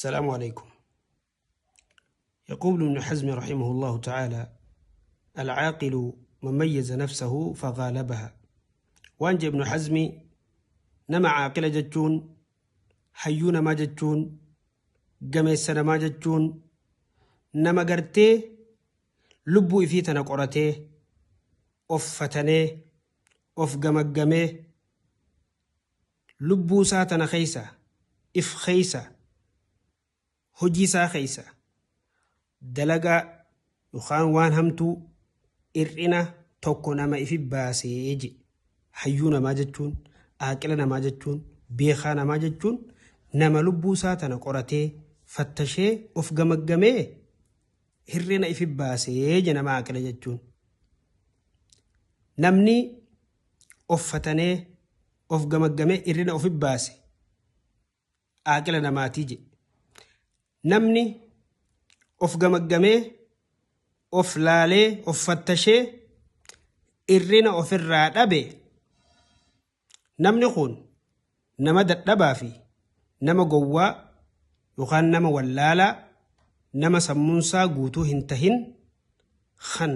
السلام عليكم. يقول ابن حزم رحمه الله تعالى: العاقل من ميز نفسه فغالبها. Waan jedhe Ibnu Hazmi, nama caaqila jechuun, hayyuu namaa jechuun, gameessa namaa jechuun, nama gartee lubbuu ifii tana qoratee, of fatanee, of gamaggamee, lubbuu isaa tana keeysa, if keeysa, hojii isaa keeysa dalagaa yookaan waan hamtuu, hir'ina tokko nama ifi baasee je. Hayyuu namaa jechuun, aaqila namaa jechuun, beekaa namaa jechuun, nama lubbuu isaa tana qoratee, fattashee, of gamaggamee hir'ina ifi baasee je nama aaqila jechuun. Namni of fatanee of gamaggamee hir'ina ofi baase aaqila namaatii je. Namni of gamaggamee, of laalee, of fattashee hir'ina ofirraa dhabe, namni kun nama dadhabaa fi nama gowwaa yookaan nama wallaalaa, nama sammuunsaa guutuu hin tahin, kan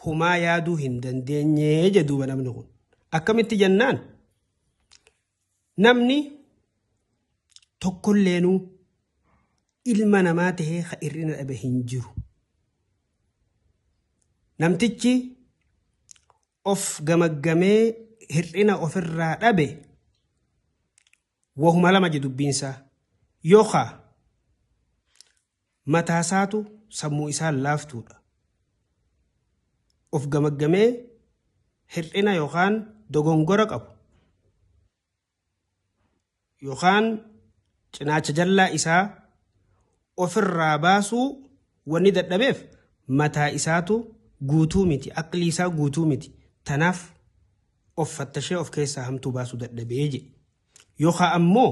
humaa yaaduu hin dandeenye jedhuuba. Namni kun akkamitti jennaan, namni tokkolleenuu ilma namaa tahee ka hir'ina dhabe hin jiru. Namtichi of gamaggamee hir'ina ofirraa dhabe wahuma lama jedhu dubbiinsaa: yookaan mataasaatu sammuu isaa laaftuudha. Of gamaggamee hir'ina yookaan dogongora qabu yookaan cinaacha jallaa isaa ofirraa baasuu wanni dadhabeef mataa isaatu guutuu miti, aqlii isaa guutuu miti. Tanaaf of fattashee of keessaa hamtuu baasuu dadhabee jedhe. Yookaan ammoo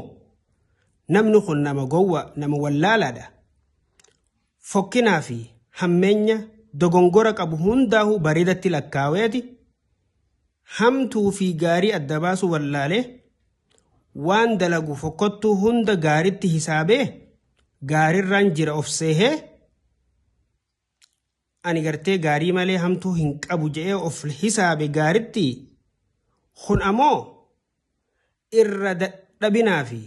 namni kun nama gowwa, nama wallaalaadha. Fokkinaa fi hammeenya dogongora qabu hundaa'uu bareedatti lakkaaweeti hamtuu fi gaarii adda baasuu wallaalee, waan dalagu fokkottuu hunda gaaritti hisaabee, gaarirraan jira of seehee, ani gartee gaarii malee hamtuu hin qabu je'ee of hisaabe gaaritti. Kun ammoo irra dadhabinaa fi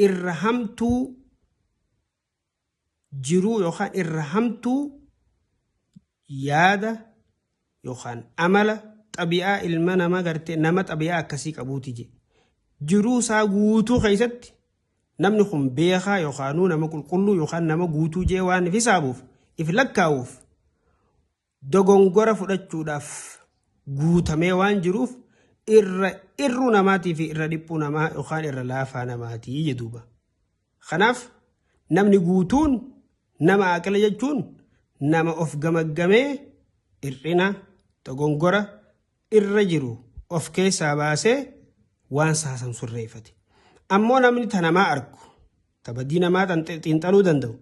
irra hamtuu jiruu yookaan irra hamtuu yaada yookaan amala xabi'aa ilma nama gartee nama xabi'aa akkasii qabuuti je. Jiruu isaa guutuu keessatti namni kun beekaa yookaanuu nama qulqulluu yookaan nama guutuu jee waan if hisaabuuf, if lakkaa'uuf, dogongora fudhachuudhaaf guutamee waan jiruuf, irra irruu namaatii fi irra dhiphuu namaa yookaan irra laafaa namaatii jedhuuba. Kanaaf namni guutuun, nama aqila jechuun, nama of gamaggamee hir'ina dogongora irra jiru of keessaa baasee waan saasan surreeffate. Ammoo namni ta namaa argu, ta badii namaa xiinxaluu danda'u,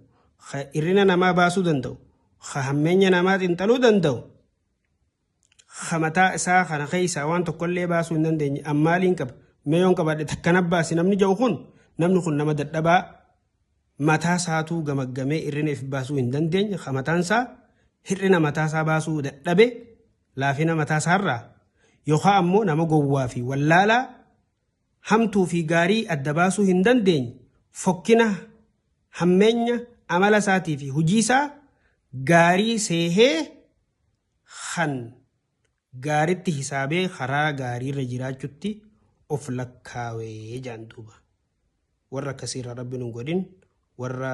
hir'ina namaa baasuu danda'u, hammeenya namaa xiinxaluu danda'u, mataa isaa kana keessaa waan tokkollee baasuu hin dandeenye, ammaaliin qaba, mee yoon qabadhe takkana baasi namni jedhu kun, namni kun nama dadhabaa, mataa isaatuu gamaggamee hir'ina if baasuu hin dandeenye, mataan isaa hir'ina mataa isaa baasuu dadhabe, laafina mataa isaarraa, yookaan ammoo nama gowwaa fi wallaalaa, hamtuu fi gaarii adda baasuu hin dandeenye, fokkina hammeenya amala isaatii fi hojii isaa gaarii seehee kan gaaritti hisaabee karaa gaariirra jiraachutti of lakkaawee jaan duuba. Warra akkasiirra Rabbi nu godhin, warra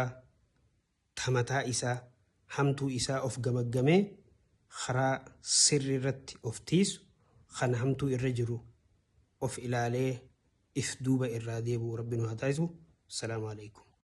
tamataa isaa hamtuu isaa of gamaggamee karaa sirrii irratti of tiisu, kan hamtuu irra jiru of ilaalee if duuba irraa deebi'u Rabbi nu haa taasisu. Salaamu alaikum.